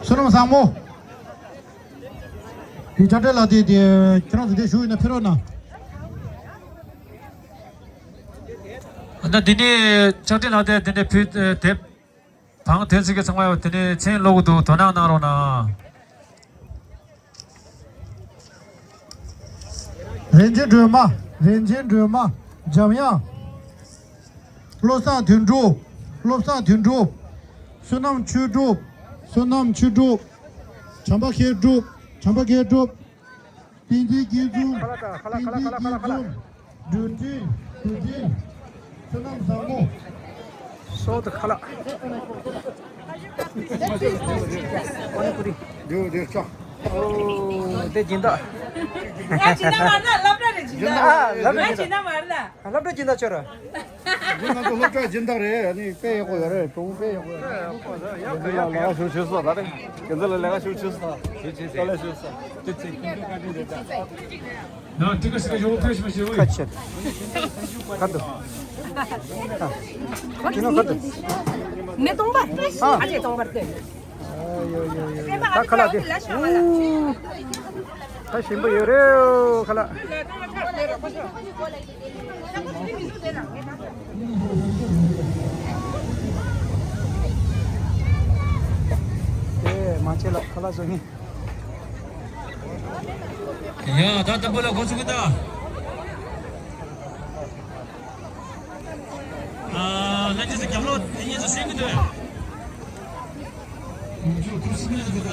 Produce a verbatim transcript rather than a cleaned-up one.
བསོད་ནམས་བཟང་མོ། དེ་ཕྱག་སྦྲེལ་ལགས་དེ་དེ་ཁྱེད་རང་ཚོ་དེ་བཞུགས་ཡོད་ན་ཕེབས་རོགས་གནང་། ད་འདི་ནས་ཕྱག་སྦྲེལ་ལགས་དེ་དེ་འདྲའི་ཕུལ་དེབ་དང་དེ་ཚིག་གི་ཚང་མ་ཡོད། དེ་ནས་མཚན་ཀློག་གི་འདུག། དོ་སྣང་གནང་རོགས་གནང་། རིན་ཆེན་སྒྲོལ་མ། རིན་ཆེན་སྒྲོལ་མ། འཇམ་དབྱངས། བློ་བཟང་དོན་གྲུབ། བློ་བཟང་དོན་གྲུབ། བསོད་ནམས་ཆོས་གྲུབ། བསོད་ནམས་ཆོས་གྲུབ། བྱམས་པ་མཁས་གྲུབ། བྱམས་པ་མཁས་གྲུབ། བསྟན་འཛིན་སྐྱིད་འཛོམས། བསྟན་འཛིན་སྐྱིད་འཛོམས། འགྲོ་གྲོན། འགྲོ་གྲོན། བསོད་ནམས་བཟང་མོ། སོ་ཏུ་ཁ་ལག་འདུག་འདུག་ཅོ། ཨོ་དེ་སྦྱིན་བདག་ང་སྦྱིན་བདག་མ་རེད་ལ། སློབ་གྲྭ་རེད་སྦྱིན་བདག་ང་སྦྱིན་བདག་མ་རེད་ལ། སློབ་གྲྭ་སྦྱིན་བདག་ཅོ་ར། འདི་ང་ཚོ་སློབ་གྲྭ་སྦྱིན་བདག་རེད། ཨ་ནི་དཔེ་ཡག་པོ་ཡོད་རེད། གྲོགས་པོ་དཔེ་ཡག་པོ་ཡོད་རེད། ཁྱེད་ཚོ་ལ་ལས་ཀ་ཞུ་ཆོག་ས་རེད། ཁྱེད་ཚོ་ལ་ལས་ཀ་ཞུ་ཆོག་ས། ཞུ་ཆོག་ས། ལས་ཞུ་ས། ཁ་ཆད། ཁ་འདུག་ཁ་འདུག་ཁ་འདུག་ནས་སྟོང་པ། ཨ། ཨ་ཅེ་སྟོང་པར་ལྟོས། ཨ་ཡོ་ཡོ་ཡོ་ཡོ། ད་ཁ་ལག་དེ། ད་ཞིམ་པོ་ཡོད་རེད། ཨོ་ཁ་ལག་དེ་མ་ཆེ་ལ་ཁ་ལག་བཟོ་ངེས། ཡ་ད་ལྟ་བུ་ལ་གོ་ཚུགས་ད། ཨ་ལྷན་རྒྱས་ཚོ་རྒྱབ་ལོགས་དེ་གཉིས་ཚོ་སེང་གི་འདུག། ཁོང་ཚོ་ཁུ་སིམ་མེར་འདུག་ད།